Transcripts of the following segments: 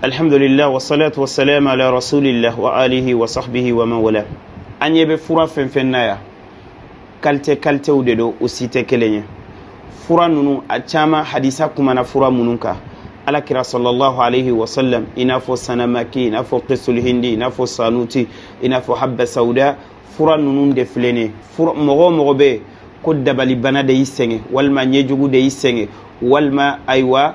Alhamdulillah, wassalatu wassalamu ala rasulillah wa alihi wa sahbihi wa man wala. An ɲɛ bɛ fura fɛn fɛn na yan, qualité qualitéw de don, u si tɛ kelen ye. Fura ninnu a caman, hadisa kumana fura minnu kan Alakira sallallahu alaihi wasallam, i n'a fɔ sanamaki, i n'a fɔ qisul hindi, i n'a fɔ sanuti, i n'a fɔ habba sauda, fura ninnu de filɛ nin ye. Mɔgɔ o mɔgɔ bɛ yen ko dabalibana de y'i sɛgɛn, walima ɲɛjugu de y'i sɛgɛn, walima ayiwa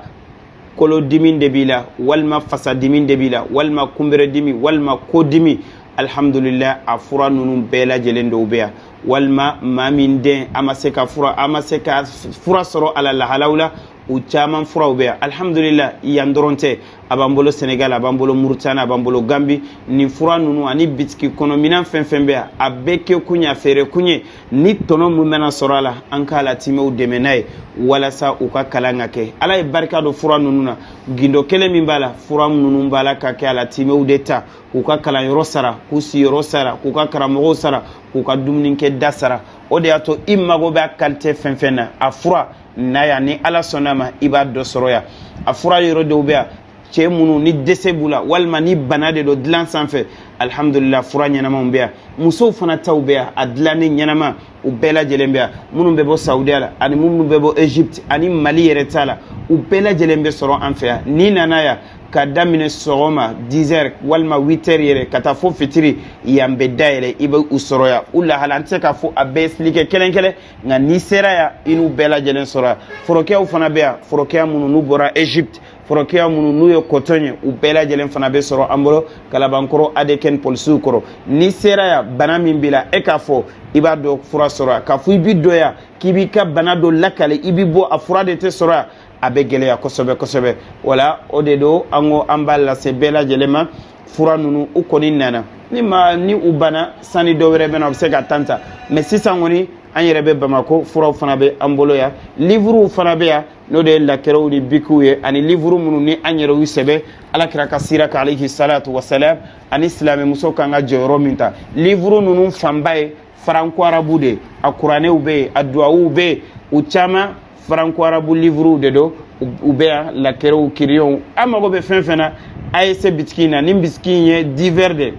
kolodimi de b'i la, walima fasadimi de b'i la, walima kunbɛrɛdimi, walima kodimi, alhamdulillah, a fura ninnu bɛɛ lajɛlen dɔw bɛ yan. Walima maa min den a ma se ka fura, a ma se ka fura sɔrɔ a la lahalaw la, u caman furaw bɛ yan, alhamdulillah. Yan dɔrɔn tɛ, a b'an bolo Senegal, a b'an bolo Mauritanie, a b'an bolo Gambi. Nin fura ninnu ani bitiki kɔnɔ minɛn fɛn fɛn bɛ yan, a bɛɛ kɛ kun ye a feere kun ye ni tɔnɔ min bɛna sɔrɔ a la, an k'a latimɛw dɛmɛ n'a ye walasa u ka kalan ka kɛ. Ala ye barika don fura ninnu na. Gindo kelen min b'a la, fura ninnu b'a la ka kɛ a latimɛw de ta k'u ka kalanyɔrɔ sara, k'u siyɔrɔ sara, k'u ka karamɔgɔw sara, k'u ka dumunikɛ da sara. O de y'a to i mago b'a qualité fɛn fɛn na, a fura na yan, ni Ala sɔnna ma, i b'a dɔ sɔrɔ yan. A fura yɔrɔ dɔw bɛ yan, cɛ minnu ni dɛsɛ b'u la, walima ni bana de don dilan sanfɛ, alhamdulillah, fura ɲɛnamaw bɛ yan. Musow fana taw bɛ yan, a dilanni ɲɛnama, u bɛɛ lajɛlen bɛ yan. Minnu bɛ bɔ Saudiya la, ani minnu bɛ bɔ Egypte, ani Mali yɛrɛ ta la, u bɛɛ lajɛlen bɛ sɔrɔ an fɛ yan. N'i nana yan, ka daminɛ sɔgɔma 10 heures walima 8 heures yɛrɛ ka taa fo fitiri, yan bɛ dayɛlɛ, i bɛ u sɔrɔ yan. U lahala, an tɛ se k'a fɔ a bɛɛ expliquer kelen kelen, nka n'i sera yan, i n'u bɛɛ lajɛlen sɔrɔ yan. Forokɛyaw fana bɛ yan, forokɛya minnu n'u bɔra Egypte, forokɛya minnu n'u ye coton ye, u bɛɛ lajɛlen fana bɛ sɔrɔ an bolo Kalabankɔrɔ Adekɛn polisiw kɔrɔ. N'i sera yan, bana min b'i la, e k'a fɔ, i b'a dɔn fura sɔrɔ yan. K'a fɔ i bi don yan k'i b'i ka bana dɔ lakale, i bi bɔ a fura de tɛ sɔrɔ yan, a bɛ gɛlɛya kosɛbɛ kosɛbɛ. Wala o de don, an ko an b'a lase bɛɛ lajɛlen ma. Fura ninnu u kɔni nana ni ma ni u banna, sani dɔ wɛrɛ bɛ na, u bɛ se ka tan ta. Mais sisan kɔni, an yɛrɛ bɛ Bamako, furaw fana bɛ an bolo yan, livruw fana bɛ yan, n'o de ye lakɛrɛw ni bikiw ye, ani livuru minnu ni an yɛrɛ y'u sɛbɛn Alakira ka sira kan alayhi salatu wasalam, ani silamɛmuso kan ka jɔyɔrɔ min ta. Livuru ninnu fanba ye franco arabu de ye, a kuranɛw bɛ yen, a duwawuw bɛ yen, u caman franco arabu livruw de don. U bɛ yan, lakɛrɛw, kiriyɔnw, an mago bɛ fɛn fɛn na, a ye se bitiki in na. Ni bitiki in ye divers de,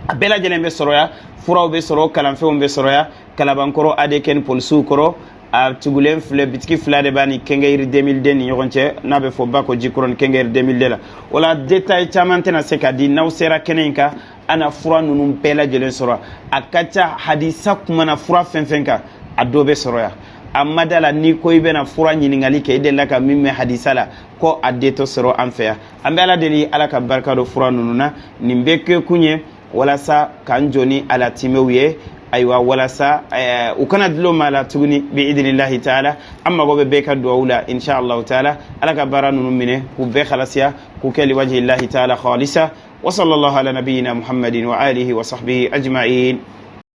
a bɛɛ lajɛlen bɛ sɔrɔ yan. Furaw bɛ sɔrɔ, kalanfɛnw bɛ sɔrɔ yan, Kalabankɔrɔ Adekɛni polisiw kɔrɔ. A tugulen filɛ, bitiki fila de b'a ni kɛnkɛyiri 2002 ni ɲɔgɔn cɛ, n'a bɛ fɔ Bako Jikɔrɔ ni kɛnkɛyiri 2002 la. O la, détail caman tɛna se ka di. N'aw sera kɛnɛ in kan, an na fura ninnu bɛɛ lajɛlen sɔrɔ. A ka ca, hadisa kumana fura fɛn fɛn kan, a dɔ bɛ sɔrɔ yan. A ma da la, n'i ko i bɛna fura ɲininkali kɛ, i delila ka min mɛn hadisa la, ko a den tɛ sɔrɔ an fɛ yan. An bɛ Ala deli, Ala ka barika don fura ninnu na. Nin bɛɛ kɛ kun ye walasa k'an jɔ ni alatimɛw ye, ayiwa, walasa u kana dulon maa la tuguni, bi idinillahi taala. An mago bɛ bɛɛ ka duwawu la, inshallah taala. Ala ka baara ninnu minɛ k'u bɛɛ halasiya, k'u kɛ liwajhillahi taala khalisa. Wa sallallahu ala nabiyyina Muhammadin wa alihi wa sahbihi ajma'in.